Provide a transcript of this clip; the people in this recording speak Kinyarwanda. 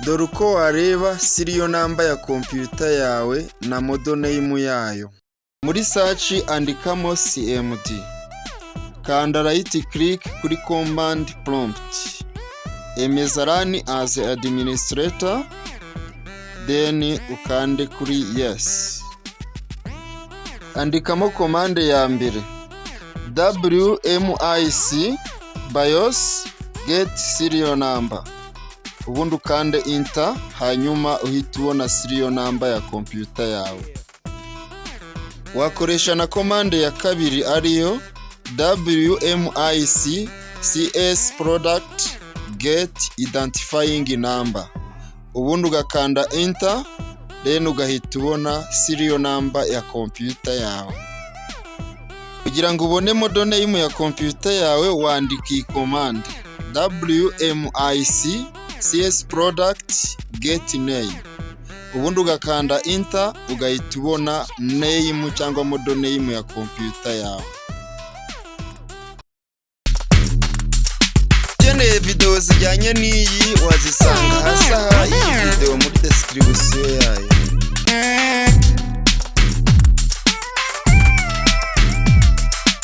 Dore uko wareba serial number ya computer yawe na model name yayo. Muri search andikamo CMD. Kanda right click kuri command prompt. Emeza "Run as administrator", then ukande kuri "Yes". Andikamo command ya mbere WMIC BIOS get serial number, ubundi ukande enter, hanyuma uhita ubona serial number ya computer yawe. Wakoresha na command ya kabiri ariyo WMIC CS product get identifying number, ubundi ugakanda enter, then ugahita ubona serial number ya computer yawe. Kugira ngo ubone model name ya computer yawe, wandika iyi command WMIC CS product get name, ubundi ugakanda enter, ugahita ubona name cyangwa model name ya computer yawe. Ukeneye video zijyanye n'iyi wazisanga hasi aha iyi video muri description yayo.